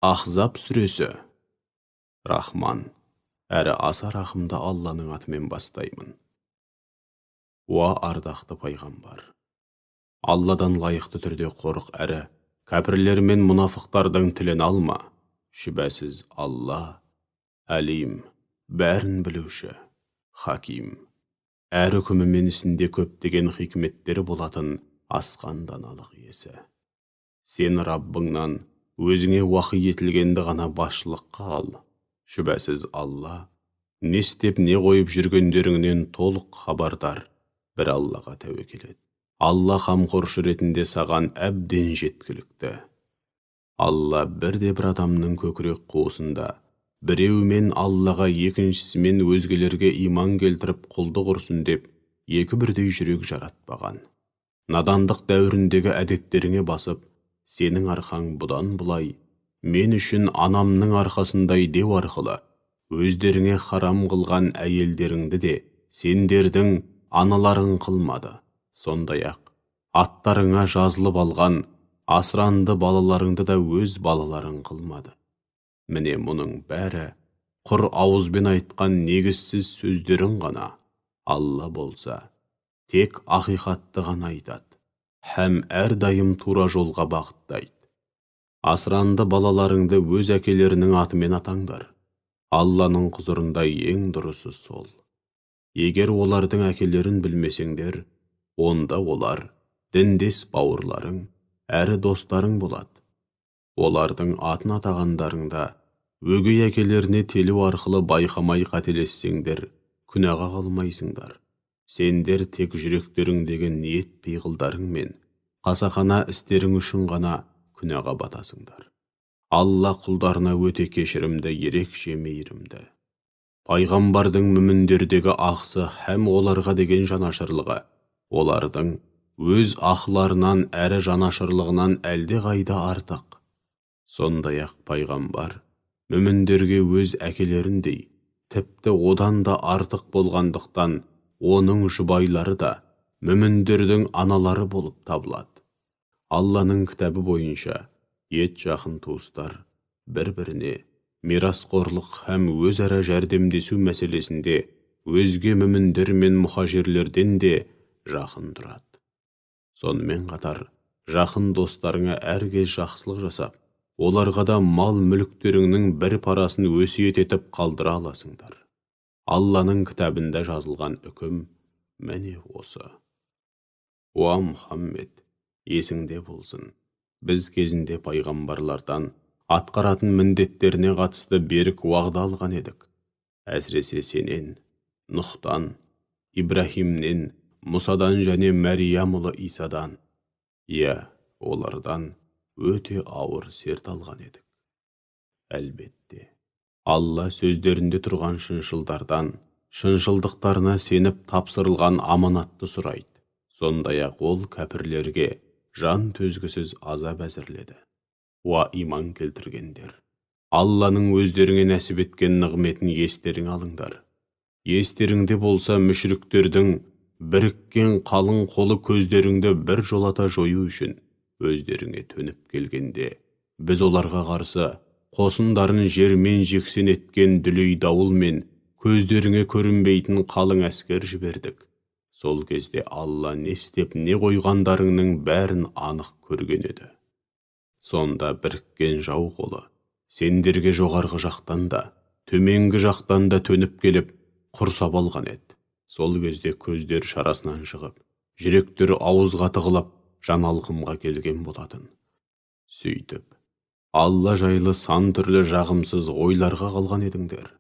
Ахзаб сүресі. Рахман, әрі аса рахымды Алланың атымен бастаймын. Уа ардақты пайғамбар, Алладан лайықты түрде қорық әрі кәпірлер мен мұнафықтардың тілін алма. Шүбәсіз Алла, әлим, бәрін білуші, хаким, әр үкімі мен ісінде көптеген хикметтері болатын асқан даналық иесі. Сен Раббыңнан өзіңе уахи етілгенді ғана басшылыққа ал. Шүбәсіз Алла, не істеп не қойып жүргендеріңнен толық хабардар, бір Аллаға тәуекел ет. Алла қамқоршы ретінде саған әбден жеткілікті. Алла бірде бір адамның көкірек қуысында біреуімен Аллаға, екіншісімен өзгелерге иман келтіріп құлдық ұрсын деп екі бірдей жүрек жаратпаған. Надандық дәуіріндегі әдеттеріңе басып, сенің арқаң бұдан бұлай мен үшін анамның арқасындай деу арқылы өздеріңе харам қылған әйелдеріңді де сендердің аналарың қылмады. Сондай-ақ аттарыңа жазылып алған асыранды балаларыңды да өз балаларың қылмады. Міне мұның бәрі құр ауызбен айтқан негізсіз сөздерің ғана. Алла болса, тек ақиқатты ғана айтады, һәм әрдайым тура жолға бағыттайды. Асыранды балаларыңды өз әкелерінің атымен атаңдар. Алланың құзырында ең дұрысы сол. Егер олардың әкелерін білмесеңдер, онда олар діндес бауырларың, әрі достарың болады. Олардың атын атағандарыңда өгей әкелеріне телу арқылы байқамай қателессеңдер, күнәға қалмайсыңдар. Сендер тек жүректеріңдегі ниет пиғылдарың мен қасақана істерің үшін ғана күнәға батасыңдар. Алла құлдарына өте кешірімді, ерекше мейірімді. Пайғамбардың мүміндердегі ақысы һәм оларға деген жанашырлығы олардың өз ақыларынан әрі жанашырлығынан әлдеқайда артық. Сондай-ақ пайғамбар мүміндерге өз әкелеріндей, тіпті одан да артық болғандықтан оның жұбайлары да мүміндердің аналары болып табылады. Алланың кітабы бойынша ет жақын туыстар бір-біріне мирасқорлық һәм өзара жәрдемдесу мәселесінде өзге мүміндер мен мұхажирлерден де жақын тұрады. Сонымен қатар жақын достарыңа әркез жақсылық жасап, оларға да мал мүліктеріңнің бір парасын өсиет етіп қалдыра аласыңдар. Алланың кітабында жазылған үкім міне осы. Уа Мұхаммед, есіңде болсын, біз кезінде пайғамбарлардан атқаратын міндеттеріне қатысты берік уағда алған едік. Әсіресе сенен, Нұхтан, Ибрахимнен, Мұсадан және Мәриям ұлы Исадан. Иә, олардан өте ауыр серт алған едік. Әлбетте, Алла сөздерінде тұрған шыншылдардан шыншылдықтарына сеніп тапсырылған аманатты сұрайды. Сондай-ақ ол кәпірлерге жан төзгісіз азап әзірледі. Уа иман келтіргендер, Алланың өздеріңе нәсіп еткен нығметін естеріңе алыңдар. Естеріңде болса, мүшриктердің біріккен қалың қолы көздеріңді бір жолата жою үшін өздеріңе төніп келгенде, біз оларға қарсы қосындарын жермен жексен еткен дүлей дауыл мен көздеріңе көрінбейтін қалың әскер жібердік. Сол кезде Алла не істеп не қойғандарыңның бәрін анық көрген еді. Сонда біріккен жау қолы сендерге жоғарғы жақтан да, төменгі жақтан да төніп келіп, құрсап алған еді. Сол кезде көздер шарасынан шығып, жүректері ауызға тығылып, жаналқымға келген болатын. Сөйтіп, Алла жайлы сан түрлі жағымсыз ойларға қалған едіңдер.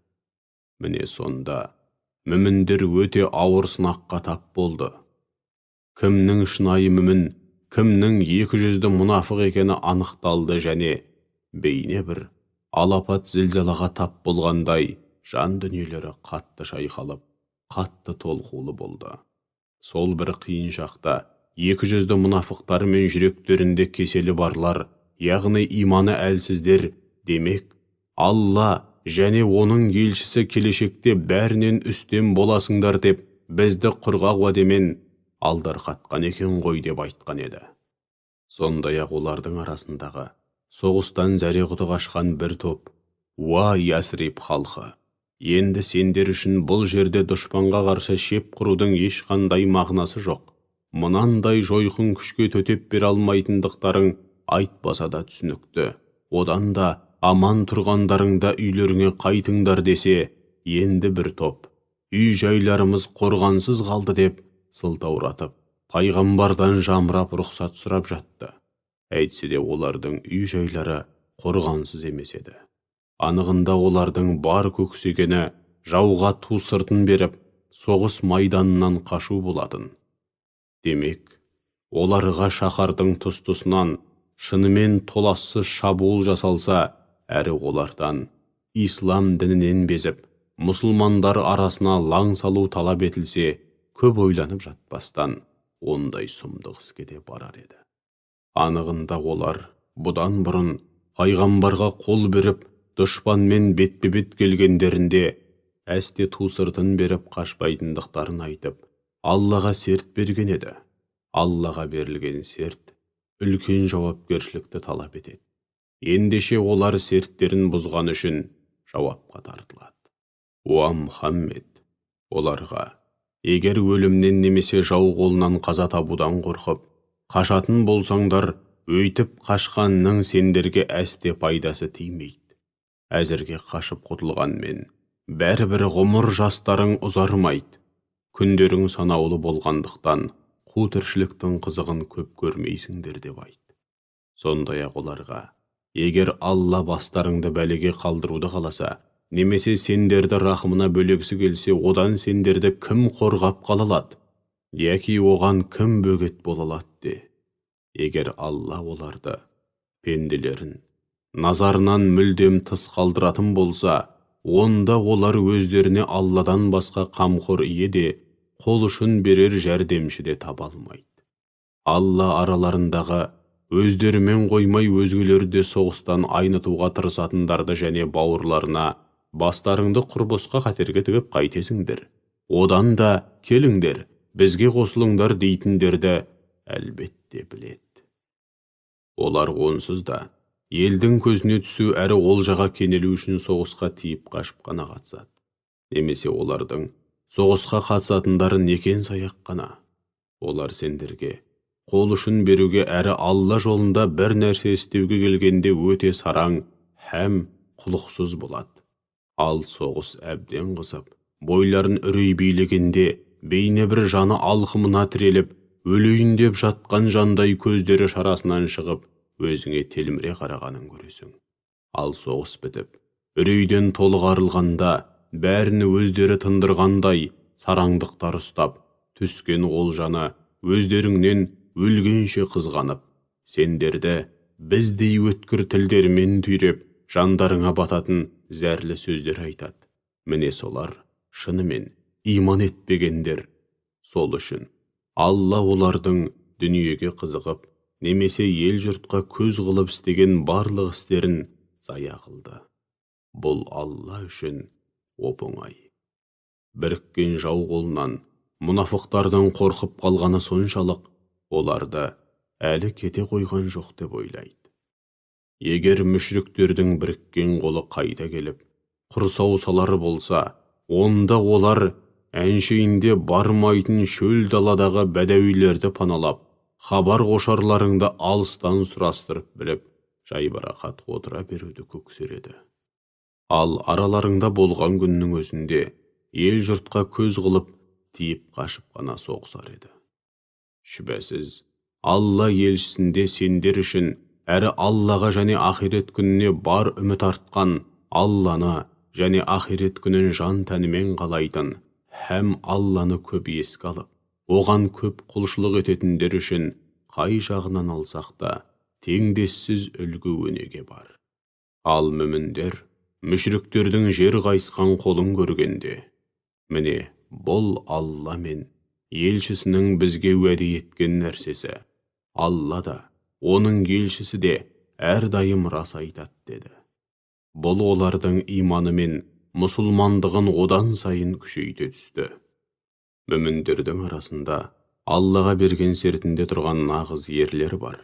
Міне сонда мүміндер өте ауыр сынаққа тап болды. Кімнің шынайы мүмін, кімнің екі жүзді мұнафық екені анықталды және бейне бір алапат зілзалаға тап болғандай жан дүниелері қатты шайқалып, қатты толқулы болды. Сол бір қиын шақта екі жүзді мұнафықтар мен жүректерінде кеселі барлар, яғни иманы әлсіздер, демек, Алла және оның елшісі келешекте бәрінен үстем боласыңдар деп бізді құрғақ уәдемен алдарқатқан екен ғой деп айтқан еді. Сондай-ақ олардың арасындағы Соғыстан зәре-құты қашқан бір топ: «Уа, Ясриб халқы, енді сендер үшін бұл жерде дұшпанға қарсы шеп құрудың ешқандай мағынасы жоқ. Мынандай жойқын күшке төтеп бере алмайтындықтарың айтпаса да түсінікті. Одан да аман тұрғандарыңда үйлеріңе қайтыңдар» десе, енді бір топ: «Үй жайларымыз қорғансыз қалды» деп сылтауратып, пайғамбардан жамырап рұқсат сұрап жатты. Әйтсе де олардың үй жайлары қорғансыз емес еді. Анығында олардың бар көксегені жауға ту сыртын беріп, соғыс майданынан қашу болатын. Демек, оларға шаһардың тұс-тұсынан шынымен толассыз шабуыл жасалса, әрі олардан ислам дінінен безіп, мұсылмандар арасына лаң салу талап етілсе, көп ойланып жатпастан ондай сұмдық іске де барар еді. Анығында олар бұдан бұрын пайғамбарға қол беріп, дұшпанмен бетпе-бет келгендерінде әсте ту сыртын беріп қашпайтындықтарын айтып, Аллаға серт берген еді. Аллаға берілген серт үлкен жауапкершілікті талап етеді. Ендеше олар серттерін бұзған үшін жауапқа тартылады. Уа Мұхаммед, оларға: егер өлімнен немесе жау қолынан қаза табудан қорқып, қашатын болсаңдар, өйтіп қашқанның сендерге әсте пайдасы тимейді. Әзірге қашып құтылғанмен, бәрібір ғұмыр жастарың ұзармайды. Күндерің санаулы болғандықтан, қу тіршіліктің қызығын көп көрмейсіңдер деп айт. Сондай-ақ оларға: егер Алла бастарыңды бәлеге қалдыруды қаласа, немесе сендерді рахымына бөлегісі келсе, одан сендерді кім қорғап қала алады, яки оған кім бөгет бола алады де. Егер Алла оларды, пенделерін, назарынан мүлдем тыс қалдыратын болса, онда олар өздеріне Алладан басқа қамқор ие де, қол ұшын берер жәрдемші де таба алмайды. Алла араларындағы өздерімен қоймай өзгелерді де соғыстан айнытуға тырысатындарды және бауырларына: бастарыңды құр босқа қатерге тігіп қайтесіңдер, одан да келіңдер, бізге қосылыңдар дейтіндерді әлбетте біледі. Олар онсыз да елдің көзіне түсу әрі олжаға кенелу үшін соғысқа тиіп қашып қана қатысады. Немесе олардың соғысқа қатысатындары некен саяқ қана. Олар сендерге қол ұшын беруге әрі Алла жолында бір нәрсе істеуге келгенде өте сараң һәм құлықсыз болады. Ал соғыс әбден қызып, бойларын үрей билегенде, бейне бір жаны алқымына тіреліп, өлейін деп жатқан жандай көздері шарасынан шығып, өзіңе телміре қарағанын көресің. Ал соғыс бітіп, үрейден толық арылғанда, бәрін өздері тындырғандай сараңдықтар ұстап, түскен олжаны өздеріңнен өлгенше қызғанып, сендерді біздей өткір тілдерімен түйреп, жандарыңа бататын зәрлі сөздер айтады. Міне солар шынымен иман етпегендер. Сол үшін Алла олардың дүниеге қызығып, немесе ел жұртқа көз қылып істеген барлық істерін зая қылды. Бұл Алла үшін оп-оңай. Біріккен жау қолынан мұнафықтардың қорқып қалғаны соншалық, оларды әлі кете қойған жоқ деп ойлайды. Егер мүшриктердің біріккен қолы қайта келіп, құрсау салар болса, онда олар әншейінде бармайтын шөл даладағы бәдәуилерді паналап, хабар қошарларыңды алыстан сұрастырып біліп, жайбарақат отыра беруді көксереді. Ал араларыңда болған күннің өзінде ел жұртқа көз қылып, тиіп қашып қана соғысар еді. Шүбәсіз, Алла елшісінде сендер үшін әрі Аллаға және ақирет күніне бар үміт артқан, Алланы және ақирет күнін жан тәнімен қалайтын, һәм Алланы көп еске алып, оған көп құлшылық ететіндер үшін қай жағынан алсақ та теңдессіз үлгі өнеге бар. Ал мүміндер мүшриктердің жер қайысқан қолын көргенде, міне бұл Алла мен елшісінің бізге уәде еткен нәрсесі, Алла да, оның елшісі де әрдайым рас айтады деді. Бұл олардың иманы мен мұсылмандығын одан сайын күшейте түсті. Мүміндердің арасында Аллаға берген сертінде тұрған нағыз ерлер бар.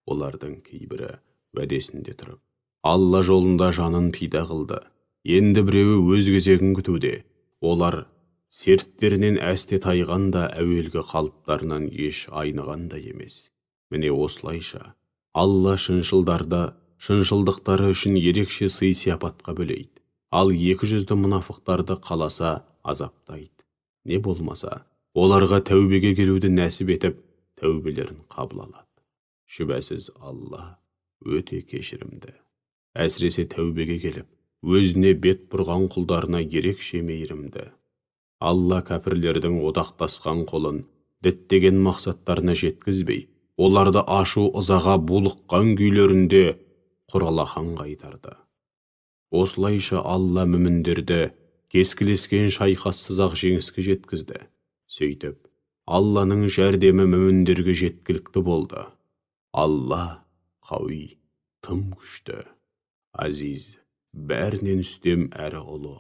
Олардың кейбірі уәдесінде тұрып, Алла жолында жанын пида қылды. Енді біреуі өз кезегін күтуде. Олар серттерінен әсте тайған да, әуелгі қалыптарынан еш айныған да емес. Міне осылайша Алла шыншылдарды шыншылдықтары үшін ерекше сый-сияпатқа бөлейді. Ал екі жүзді мұнафықтарды қаласа азаптайды. Не болмаса, оларға тәубеге келуді нәсіп етіп, тәубелерін қабыл алады. Шүбәсіз Алла өте кешірімді. Әсіресе тәубеге келіп, өзіне бет бұрған құлдарына ерекше мейірімді. Алла кәпірлердің одақтасқан қолын діттеген мақсаттарына жеткізбей, оларды ашу ызаға булыққан күйлерінде құралақан қайтарды. Осылайша Алла мүміндерді кескілескен шайқассыз-ақ жеңіске жеткізді. Сөйтіп, Алланың жәрдемі мүміндерге жеткілікті болды. Алла қауи, тым күшті, азиз, бәрінен үстем әрі ұлы.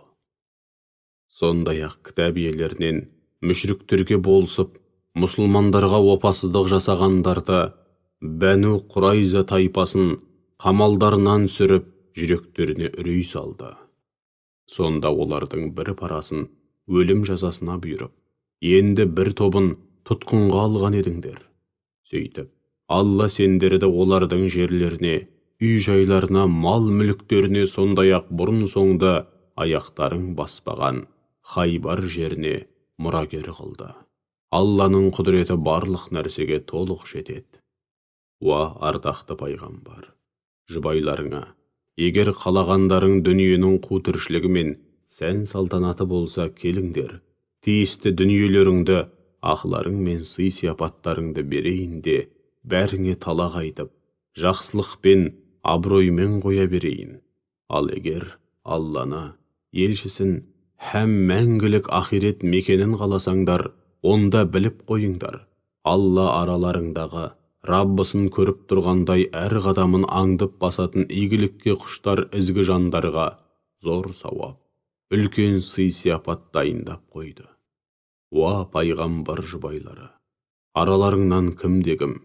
Сондай-ақ кітап иелерінен мүшриктерге болысып, мұсылмандарға опасыздық жасағандарды Бәну Құрайза тайпасын қамалдарынан түсіріп, жүректеріне үрей салды. Сонда олардың бір парасын өлім жазасына бұйырып, енді бір тобын тұтқынға алған едіңдер. Сөйтіп, Алла сендерді олардың жерлеріне, үй жайларына, мал мүліктеріне, сондай-ақ бұрын соңды аяқтарың баспаған Хайбар жеріне мұрагер қылды. Алланың құдіреті барлық нәрсеге толық жетеді. Уа ардақты пайғамбар, жұбайларыңа, егер қалағандарың дүниенің қу тіршілігі мен сән салтанаты болса, келіңдер, тиісті дүниелеріңді, ақыларың мен сый-сияпаттарыңды берейін де, бәріңе талақ айтып, жақсылықпен, абыроймен қоя берейін. Ал егер Алланы, елшісін һәм мәңгілік ақирет мекенін қаласаңдар, онда біліп қойыңдар, Алла араларыңдағы Раббысын көріп тұрғандай әр қадамын аңдып басатын игілікке құштар ізгі жандарға зор сауап, үлкен сый-сияпат дайындап қойды. Уа пайғамбар жұбайлары, араларыңнан кімде-кім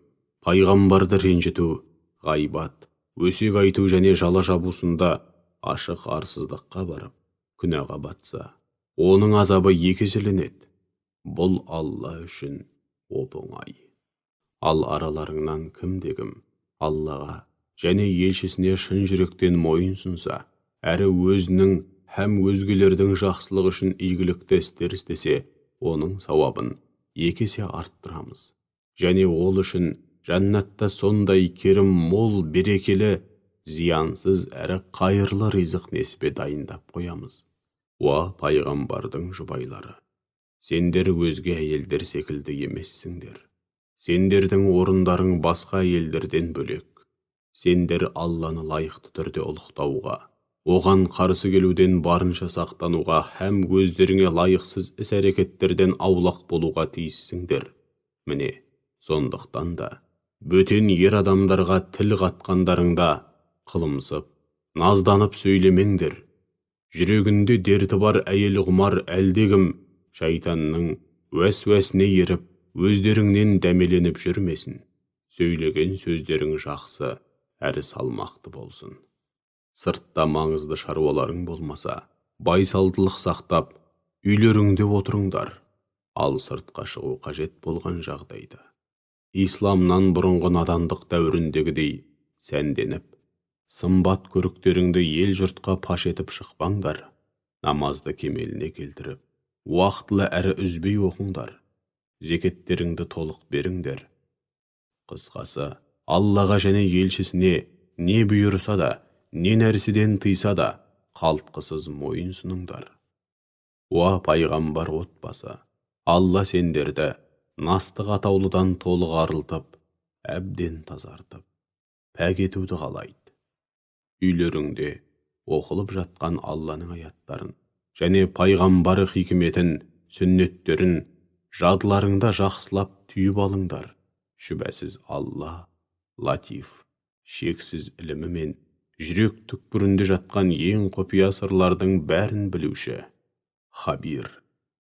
пайғамбарды ренжіту, ғайбат, өсек айту және жала жабусында ашық арсыздыққа барып, күнәға батса, оның азабы екі еселенеді. Бұл Алла үшін оп-оңай. Ал араларыңнан кімде-кім Аллаға және елшісіне шын жүректен мойын сұнса, әрі өзінің һәм өзгелердің жақсылығы үшін игілікті істер істесе, оның сауабын екі есе арттырамыз. Және ол үшін жәннатта сондай керім мол, берекелі, зиянсыз әрі қайырлы ризық несібе дайындап қоямыз. Уа пайғамбардың жұбайлары, сендер өзге әйелдер секілді емессіңдер. Сендердің орындарың басқа әйелдерден бөлек. Сендер Алланы лайықты түрде ұлықтауға, оған қарсы келуден барынша сақтануға һәм өздеріңе лайықсыз іс-әрекеттерден аулақ болуға тиіссіңдер. Міне, сондықтан да бөтен ер адамдарға тіл қатқандарыңда қылымсып, назданып сөйлемеңдер. Жүрегінде дерті бар әйел құмар әлдегім шайтанның уәсуәсіне еріп, өздеріңнен дәмеленіп жүрмесін. Сөйлеген сөздерің жақсы әрі салмақты болсын. Сыртта маңызды шаруаларың болмаса, байсалдылық сақтап, үйлеріңде отырыңдар. Ал сыртқа шығу қажет болған жағдайда исламнан бұрынғы надандық дәуіріндегідей сәнденіп, сымбат көріктеріңді ел жұртқа паш етіп шықпаңдар. Намазды кемеліне келтіріп, уақытылы әрі үзбей оқыңдар. Зекеттеріңді толық беріңдер. Қысқасы, Аллаға және елшісіне не бұйырса да, не нәрседен тыйса да, қалтқысыз мойын сұныңдар. Уа пайғамбар отбасы, Алла сендерді настық атаулыдан толық арылтып, әбден тазартып, пәк етуді қалайды. Үйлеріңде оқылып жатқан Алланың аяттарын және пайғамбар хикметін, сүннеттерін жадыларыңда жақсылап түйіп алыңдар. Шүбәсіз Алла латиф, шексіз ілімімен жүрек түкпірінде жатқан ең құпия сырлардың бәрін білуші, хабир,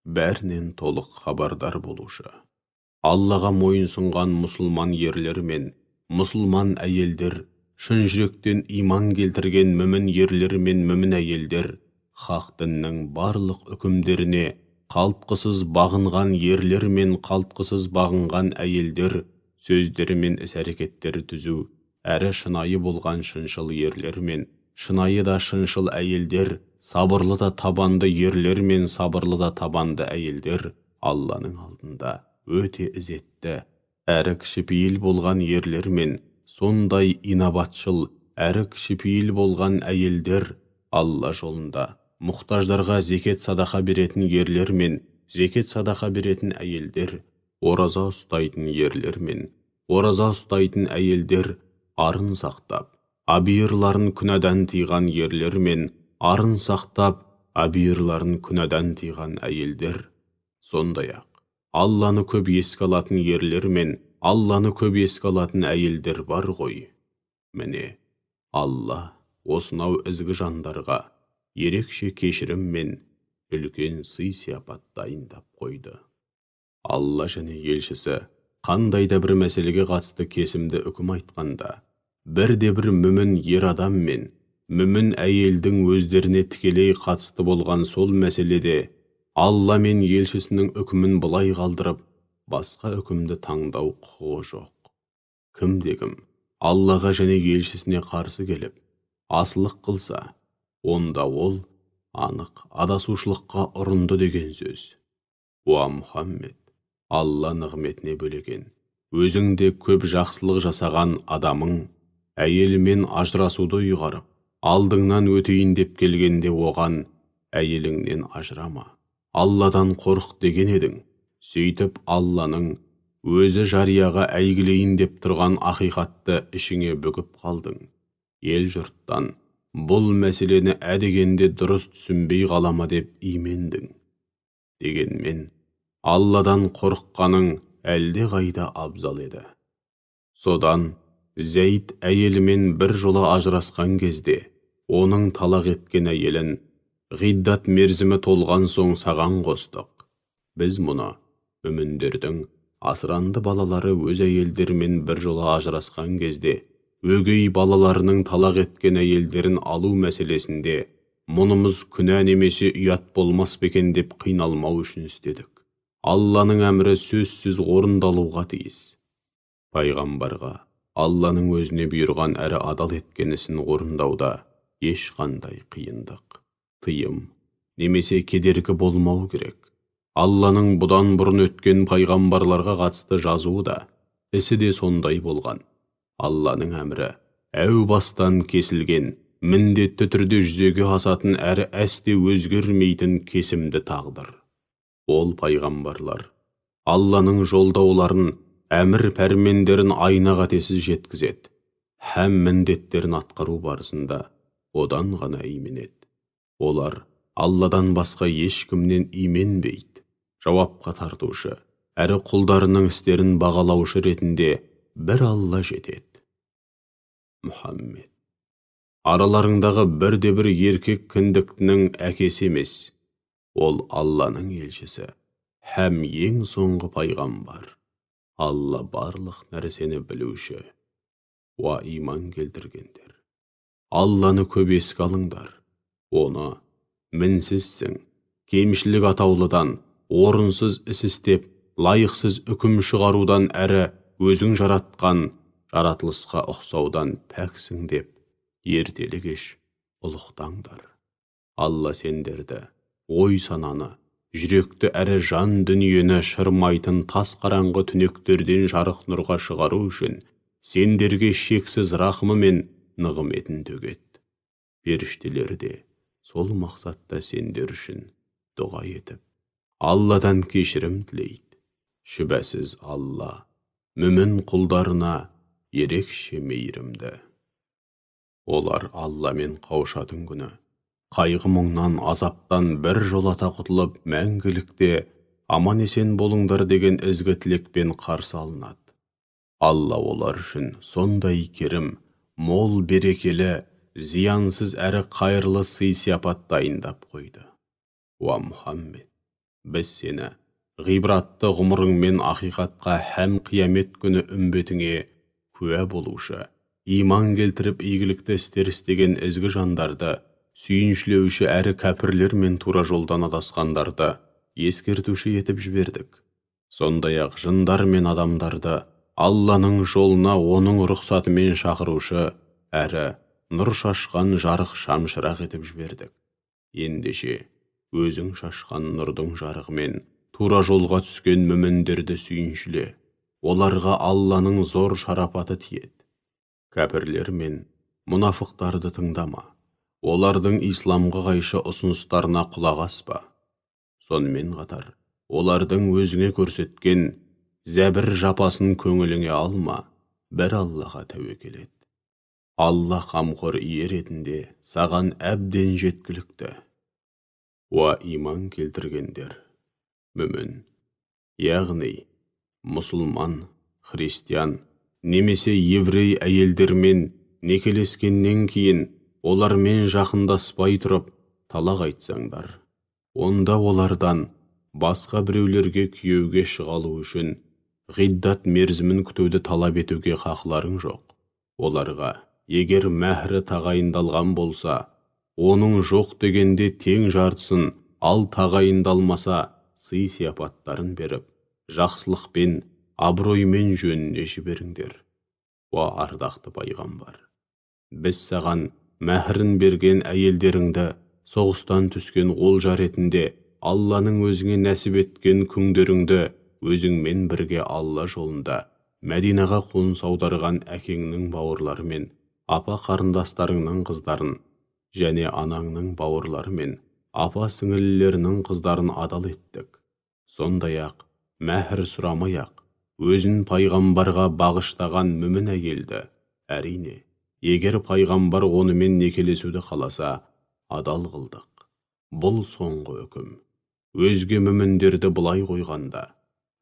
бәрінен толық хабардар болушы. Аллаға мойынсұнған мұсылман ерлер мен мұсылман әйелдер шын жүректен иман келтірген мүмін ерлер мен мүмін әйелдер, хақ діннің барлық үкімдеріне қалтқысыз бағынған ерлер мен қалтқысыз бағынған әйелдер, сөздері мен іс-әрекеттері түзу, әрі шынайы болған шыншыл ерлер мен шынайы да шыншыл әйелдер, сабырлы да табанды ерлер мен сабырлы да табанды әйелдер Алланың алдында өте ізетті, әрі кішіпейіл болған ерлер мен сондай инабатшыл, әрі кішіпейіл болған әйелдер, Алла жолында мұқтаждарға зекет садақа беретін ерлер мен зекет садақа беретін әйелдер, ораза ұстайтын ерлер мен ораза ұстайтын әйелдер, арын сақтап, абиырларын күнәдан тыйған ерлер мен арын сақтап, абиырларын күнәдан тыйған әйелдер, сондай-ақ Алланы көп еске алатын ерлер мен Алланы көп еске алатын әйелдер бар ғой. Міне, Алла осынау ізгі жандарға ерекше кешірім мен үлкен сый-сияпат дайындап қойды. Алла және елшісі қандай да бір мәселеге қатысты кесімді үкім айтқанда, бірде бір мүмін ер адам мен мүмін әйелдің өздеріне тікелей қатысты болған сол мәселеде Алла мен елшісінің үкімін былай қалдырып, басқа үкімді таңдау құқығы жоқ. Кімде-кім Аллаға және елшісіне қарсы келіп, асылық қылса, онда ол анық адасушылыққа ұрынды деген сөз. Уа Мұхаммед, Алла нығметіне бөлеген, өзің де көп жақсылық жасаған адамың әйелімен ажырасуды ұйғарып, алдыңнан өтейін деп келгенде оған әйеліңнен ажырама, Алладан қорық деген едің. Сөйтіп Алланың өзі жарияға әйгілейін деп тұрған ақиқатты ішіңе бүгіп қалдың. Ел жұрттан бұл мәселені әдегенде дұрыс түсінбей қалама деп имендің. Дегенмен Алладан қорыққаның әлде қайда абзал еді. Содан Зәйд әйелімен бір жола ажырасқан кезде, оның талақ еткен әйелін ғиддат мерзімі толған соң саған қостық. Біз мұны мүміндердің асыранды балалары өз әйелдерімен бір жола ажырасқан кезде, өгей балаларының талақ еткен әйелдерін алу мәселесінде мұнымыз күнә немесе ұят болмас па екен деп қиналмау үшін істедік. Алланың әмірі сөзсіз орындалуға тиіс. Пайғамбарға Алланың өзіне бұйырған әрі адал еткен ісін орындауда ешқандай қиындық, тыйым немесе кедергі болмау керек. Алланың бұдан бұрын өткен пайғамбарларға қатысты жазуы да, ісі де сондай болған. Алланың әмірі әу бастан кесілген, міндетті түрде жүзеге асатын әрі әсте өзгермейтін кесімді тағдыр. Ол пайғамбарлар Алланың жолдауларын, әмір пәрмендерін айна қатесіз жеткізеді, һәм міндеттерін атқару барысында одан ғана именеді. Олар Алладан басқа ешкімнен именбейді. Жауапқа тартушы, әрі құлдарының істерін бағалаушы ретінде бір Алла жетеді. Мұхаммед, араларыңдағы бірде-бір еркек кіндіктінің әкесі емес, ол Алланың елшісі, һәм ең соңғы пайғамбар. Алла барлық нәрсені білуші. Уа иман келтіргендер, Алланы көп еске алыңдар. Оны мінсізсің, кемшілік атаулыдан, орынсыз іс істеп, лайықсыз үкім шығарудан әрі өзің жаратқан жаратылысқа ұқсаудан пәксің деп ертелі кеш ұлықтаңдар. Алла сендерді, ой сананы, жүректі әрі жан дүниені шырмайтын тас қараңғы түнектерден жарық нұрға шығару үшін сендерге шексіз рахымы мен нығметін төгеді. Періштелер де сол мақсатта сендер үшін дұға етіп, Алладан кешірім тілейді. Шүбәсіз Алла мүмін құлдарына ерекше мейірімді. Олар Алламен қауышатын күні қайғы мұңнан, азаптан бір жолата құтылып, мәңгілікте аман есен болыңдар деген ізгі тілекпен қарсы алынады. Алла олар үшін сондай керім, мол берекелі, зиянсыз әрі қайырлы сый-сияпат дайындап қойды. Уа Мұхаммед, біз сені ғибратты ғұмырыңмен ақиқатқа һәм қиямет күні үмбетіңе куә болушы, Иман келтіріп игілікті істер істеген ізгі жандарды сүйіншілеуші әрі кәпірлер мен тура жолдан адасқандарды ескертуші етіп жібердік. Сондай-ақ жындар мен адамдарды Алланың жолына оның рұқсатымен шақырушы әрі нұр шашқан жарық шамшырақ етіп жібердік. Ендеше, өзің шашқан нұрдың жарығымен тура жолға түскен мүміндерді сүйіншіле, оларға Алланың зор шарапаты тиеді. Кәпірлер мен мұнафықтарды тыңдама, олардың исламға қайшы ұсыныстарына құлақ аспа. Сонымен қатар, олардың өзіңе көрсеткен зәбір жапасын көңіліңе алма, бір Аллаға тәуекел ет. Алла қамқор ие ретінде саған әбден жеткілікті. Уа иман келтіргендер, мүмін, яғни мұсылман, христиан немесе еврей әйелдермен некелескеннен кейін олармен жақындаспай тұрып талақ айтсаңдар, онда олардан басқа біреулерге күйеуге шыға алу үшін ғиддат мерзімін күтуді талап етуге хақыларың жоқ. Оларға егер мәһрі тағайындалған болса, оның жоқ дегенде тең жартысын, ал тағайындалмаса сый-сияпаттарын беріп, жақсылықпен, абыроймен жөніне жіберіңдер. Уа ардақты пайғамбар, біз саған мәһрін берген әйелдеріңді соғыстан түскен олжа ретінде Алланың өзіңе нәсіп еткен күңдеріңді өзіңмен бірге Алла жолында Мәдинаға қоныс аударған әкеңнің бауырлары мен апа қарындастарыңның қыздарын және анаңның бауырлары мен апа сіңілілерінің қыздарын адал еттік. Сондай-ақ мәһр сұрамай-ақ өзін пайғамбарға бағыштаған мүмін әйелді, әрине, егер пайғамбар онымен некелесуді қаласа, адал қылдық. Бұл соңғы үкім. Өзге мүміндерді былай қойғанда,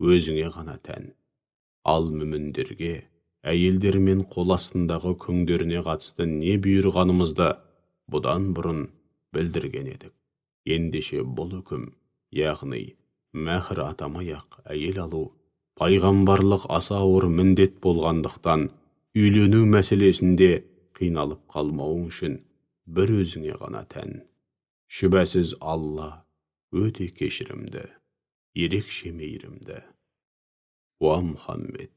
өзіңе ғана тән. Ал мүміндерге әйелдер мен қол астындағы күңдеріне қатысты не бұйырғанымызды бұдан бұрын білдірген едік. Ендеше бұл үкім, яғни мәһр атамай-ақ әйел алу, пайғамбарлық аса ауыр міндет болғандықтан үйлену мәселесінде қиналып қалмауың үшін бір өзіңе ғана тән. Шүбәсіз Алла өте кешірімді, ерекше мейірімді. Уа Мұхаммед,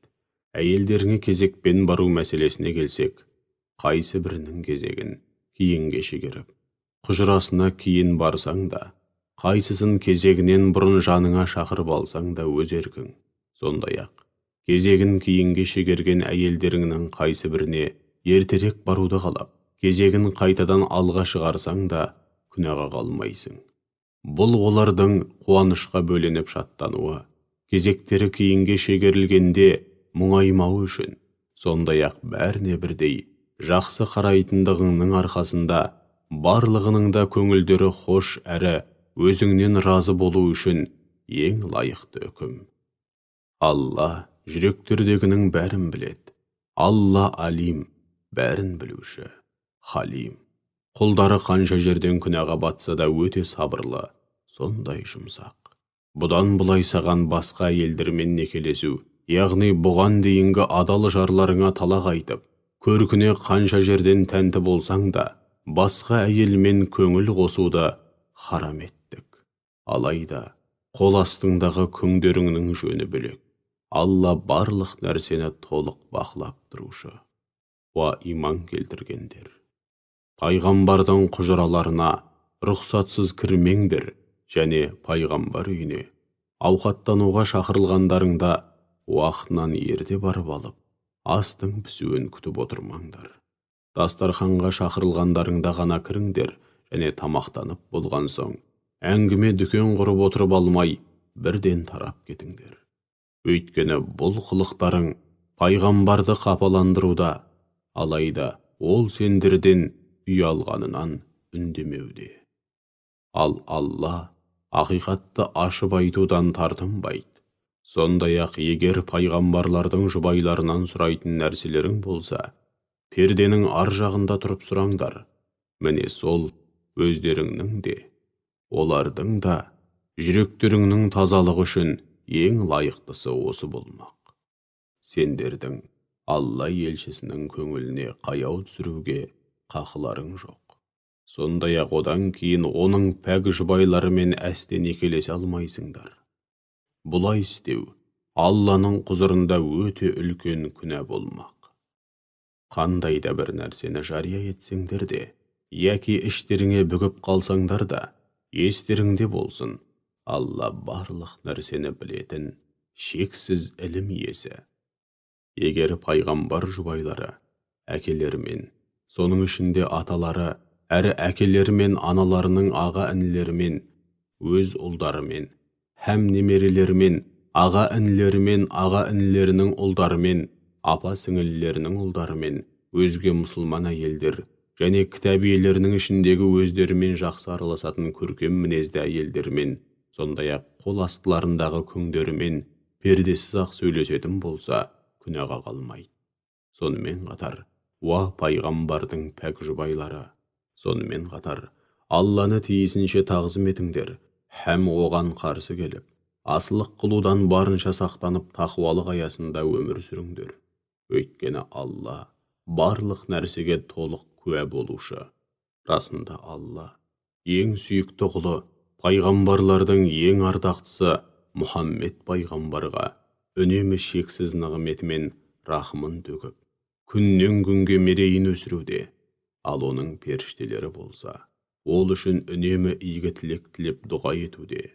әйелдеріңе кезекпен бару мәселесіне келсек, қайсы бірінің кезегін кейінге шегеріп, құжырасына кейін барсаң да, қайсысын кезегінен бұрын жаныңа шақырып алсаң да өз еркің. Сондай-ақ, кезегін кейінге шегерген әйелдеріңнің қайсы біріне ертерек баруды қалап, кезегін қайтадан алға шығарсаң да күнәға қалмайсың. Бұл олардың қуанышқа бөленіп шаттануы, кезектері кейінге шегерілгенде мұңаймауы үшін, сондай-ақ бәріне бірдей жақсы қарайтындығыңның арқасында барлығының да көңілдері хош әрі өзіңнен разы болу үшін ең лайықты үкім. Алла жүректердегінің бәрін біледі. Алла алим, бәрін білуші, халим. Құлдары қанша жерден күнәға батса да өте сабырлы, сондай жұмсақ. Бұдан бұлай саған басқа әйелдермен некелесу, яғни бұған дейінгі адал жарларыңа талақ айтып, көркіне қанша жерден тәнті болсаң да, басқа әйелмен көңіл қосуды харам еттік. Алайда қол астыңдағы күңдеріңнің жөні бөлек. Алла барлық нәрсені толық бақылап тұрушы. Уа иман келтіргендер, пайғамбардың құжыраларына рұқсатсыз кірмеңдер және пайғамбар үйіне ауқаттануға шақырылғандарыңда уақытынан ерте барып алып, астың пісуін күтіп отырмаңдар. Дастарханға шақырылғандарыңда ғана кіріңдер және тамақтанып болған соң әңгіме дүкен құрып отырып алмай, бірден тарап кетіңдер. Өйткені бұл қылықтарың пайғамбарды қапаландыруда, алайда ол сендерден ұялғанынан үндемеуде. Ал Алла ақиқатты ашып айтудан тартынбайды. Сондай-ақ егер пайғамбарлардың жұбайларынан сұрайтын нәрселерің болса, перденің ар жағында тұрып сұраңдар. Міне сол өздеріңнің де, олардың да жүректеріңнің тазалығы үшін ең лайықтысы осы болмақ. Сендердің Алла елшісінің көңіліне қаяу түсіруге қақыларың жоқ. Сондай-ақ одан кейін оның пәк жұбайларымен әсте некелесе алмайсыңдар. Бұлай істеу Алланың құзырында өте үлкен күнә болмақ. Қандай да бір нәрсені жария етсеңдер де, яки іштеріңе бүгіп қалсаңдар да, естеріңде болсын, Алла барлық нәрсені білетін шексіз ілім иесі. Егер пайғамбар жұбайлары әкелерімен, соның ішінде аталары, әрі әкелері мен аналарының аға інілерімен, өз ұлдарымен, һәм немерелерімен, аға інілерімен, аға інілерінің ұлдарымен, апа сіңілілерінің ұлдарымен, өзге мұсылман әйелдер және кітап иелерінің ішіндегі өздерімен жақсы араласатын көркем мінезді әйелдермен, сондай-ақ қол астыларындағы күңдерімен пердесіз-ақ сөйлесетін болса, күнәға қалмайды. Сонымен қатар, уа пайғамбардың пәк жұбайлары, сонымен қатар, Алланы тиісінше тағзым етіңдер, һәм оған қарсы келіп, асылық қылудан барынша сақтанып тақуалық аясында өмір сүріңдер. Өйткені Алла барлық нәрсеге толық куә болушы. Расында Алла ең сүйікті құлы, пайғамбарлардың ең ардақтысы Мұхаммед пайғамбарға үнемі шексіз нығметімен рахымын төгіп, күннен күнге мерейін өсіруде. Ал оның періштелері болса, ол үшін үнемі игі тілек тілеп дұға етуде.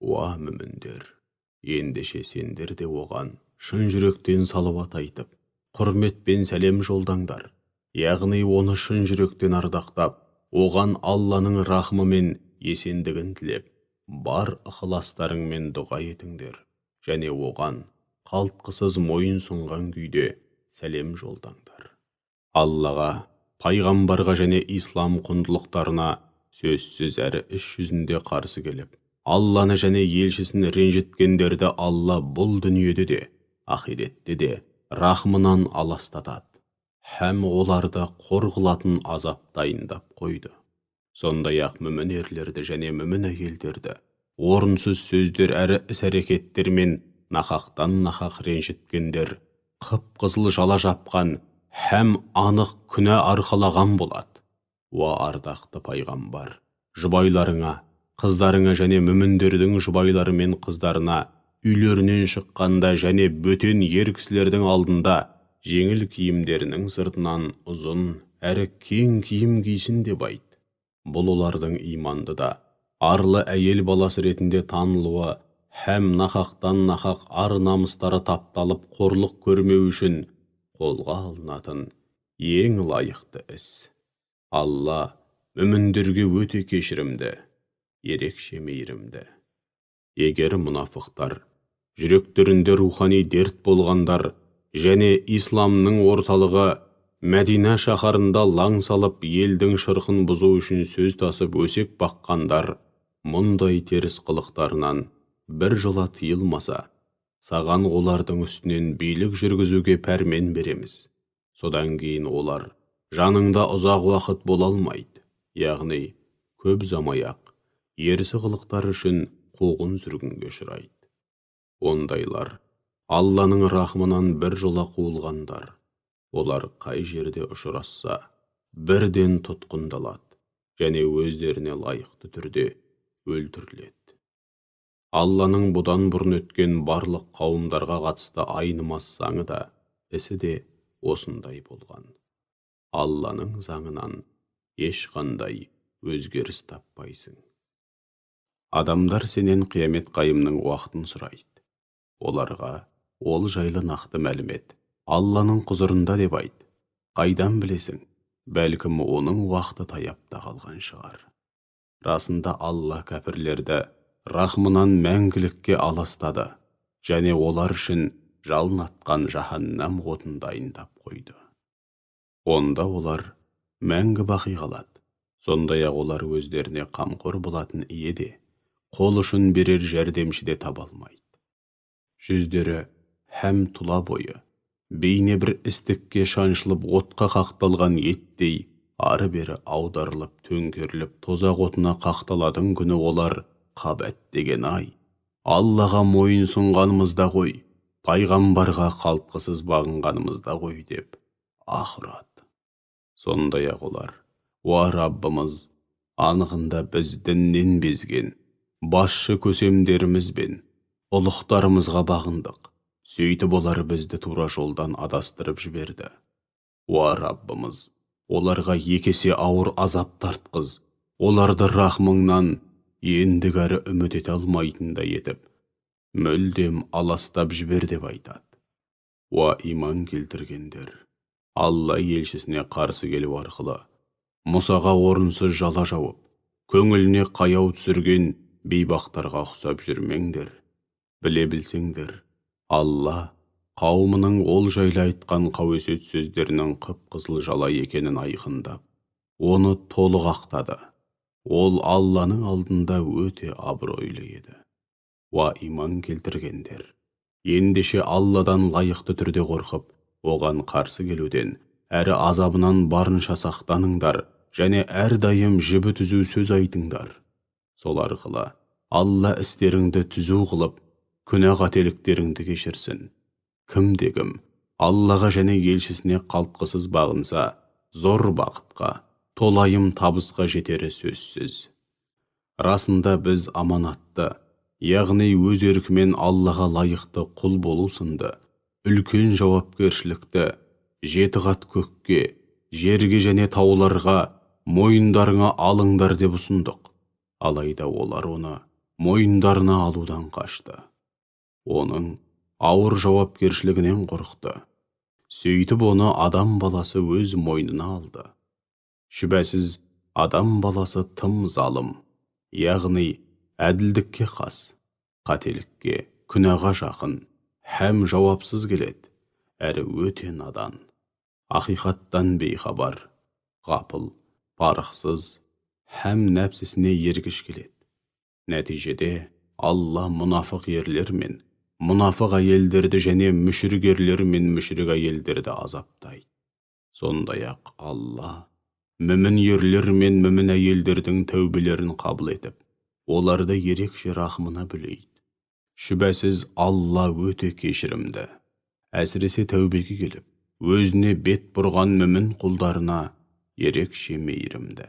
Уа мүміндер, ендеше сендер де оған шын жүректен салауат айтып, құрметпен сәлем жолдаңдар. Яғни оны шын жүректен ардақтап, оған Алланың рахымы мен есендігін тілеп, бар ықыластарыңмен дұға етіңдер және оған қалтқысыз мойын сұнған күйде сәлем жолдаңдар. Аллаға, пайғамбарға және ислам құндылықтарына сөзсіз әрі іс жүзінде қарсы келіп, Алланы және елшісін ренжіткендерді Алла бұл дүниеде де, ақиретте де рахымынан аластатады, һәм оларды қор қылатын азап дайындап қойды. Сондай-ақ мүмін ерлерді және мүмін әйелдерді орынсыз сөздер әрі іс-әрекеттермен нақақтан нақақ ренжіткендер қып-қызыл жала жапқан һәм анық күнә арқалаған болады. Уа ардақты пайғамбар, жұбайларыңа, қыздарыңа және мүміндердің жұбайлары мен қыздарына үйлерінен шыққанда және бөтен ер кісілердің алдында жеңіл киімдерінің сыртынан ұзын әрі кең киім кисін деп айт. Бұл олардың иманды да арлы әйел баласы ретінде танылуы һәм нақақтан нақақ ар намыстары тапталып қорлық көрмеу үшін қолға алынатын ең лайықты іс. Алла мүміндерге өте кешірімді, ерекше мейірімді. Егер мұнафықтар, жүректерінде рухани дерт болғандар және исламның орталығы Мәдина шаһарында лаң салып елдің шырқын бұзу үшін сөз тасып өсек баққандар мұндай теріс қылықтарынан бір жола тыйылмаса, саған олардың үстінен билік жүргізуге пәрмен береміз. Содан кейін олар жаныңда ұзақ уақыт бола алмайды, яғни көп ұзамай-ақ ерсі қылықтар үшін қуғын сүргінге ұшырайды. Ондайлар Алланың рахымынан бір жола қуылғандар. Олар қай жерде ұшырасса, бірден тұтқындалады және өздеріне лайықты түрде өлтіріледі. Алланың бұдан бұрын өткен барлық қауымдарға қатысты айнымас заңы да, ісі де осындай болған. Алланың заңынан ешқандай өзгеріс таппайсың. Адамдар сенен қиямет қайымның уақытын сұрайды. Оларға ол жайлы нақты мәлімет Алланың құзырында деп айт. Қайдан білесің? Бәлкім оның уақыты таяп та қалған шығар. Расында Алла кәпірлерді рахмынан мәңгілікке аластады және олар үшін жалын атқан жаһаннам отын дайындап қойды. Онда олар мәңгі бақи қалады. Сондай-ақ олар өздеріне қамқор болатын ие де, қол ұшын берер жәрдемші де таба алмайды. Жүздері һәм тұла бойы бейне бір істікке шаншылып отқа қақталған еттей ары-бері аударылып төңкеріліп тозақ отына қақталатын күні олар қабат деген ай, Аллаға мойын сұнғанымызда ғой, пайғамбарға қалтқысыз бағынғанымызда ғой деп аһ ұрады. Сондай-ақ олар: «Уа Раббымыз, анығында біз діннен безген басшы көсемдеріміз бен ұлықтарымызға бағындық. Сөйтіп олар бізді тура жолдан адастырып жіберді. Уа Раббымыз, оларға екі есе ауыр азап тартқыз, оларды рахмыңнан ендігәрі үміт ете алмайтындай етіп, мүлдем аластап жібер» деп айтады. Уа иман келтіргендер, Алла елшісіне қарсы келу арқылы Мұсаға орынсыз жала жауып, көңіліне қаяу түсірген бейбақтарға ұқсап жүрмеңдер. Біле білсеңдер, Алла қауымының ол жайлы айтқан қауесет сөздерінің қып-қызыл жала екенін айқындап, оны толық ақтады. Ол Алланың алдында өте абыройлы еді. Уа иман келтіргендер, ендеше Алладан лайықты түрде қорқып, оған қарсы келуден, әрі азабынан барынша сақтаныңдар және әрдайым жібі түзу сөз айтыңдар. Сол арқылы Алла істеріңді түзу қылып, күнә қателіктеріңді кешірсін. Кімде-кім Аллаға және елшісіне қалтқысыз бағынса, зор бақытқа, толайым табысқа жетері сөзсіз. Расында біз аманатты, яғни өз еркімен Аллаға лайықты құл болу сынды үлкен жауапкершілікті жеті қат көкке, жерге және тауларға мойындарыңа алыңдар деп ұсындық. Алайда олар оны мойындарына алудан қашты. Оның ауыр жауапкершілігінен қорықты. Сөйтіп оны адам баласы өз мойнына алды. Шүбәсіз, адам баласы тым залым, яғни әділдікке қас, қателікке, күнәға жақын, һәм жауапсыз келеді, әрі өте надан, ақиқаттан бейхабар, ғапыл, парықсыз, һәм нәпсісіне ергіш келеді. Нәтижеде Алла мұнафық ерлер мен мұнафық әйелдерді және мүшрик ерлер мен мүшрик әйелдерді азаптайды. Сондай-ақ Алла мүмін ерлер мен мүмін әйелдердің тәубелерін қабыл етіп, оларды ерекше рахымына бөлейді. Шүбәсіз, Алла өте кешірімді. Әсіресе тәубеге келіп, өзіне бет бұрған мүмін құлдарына ерекше мейірімді.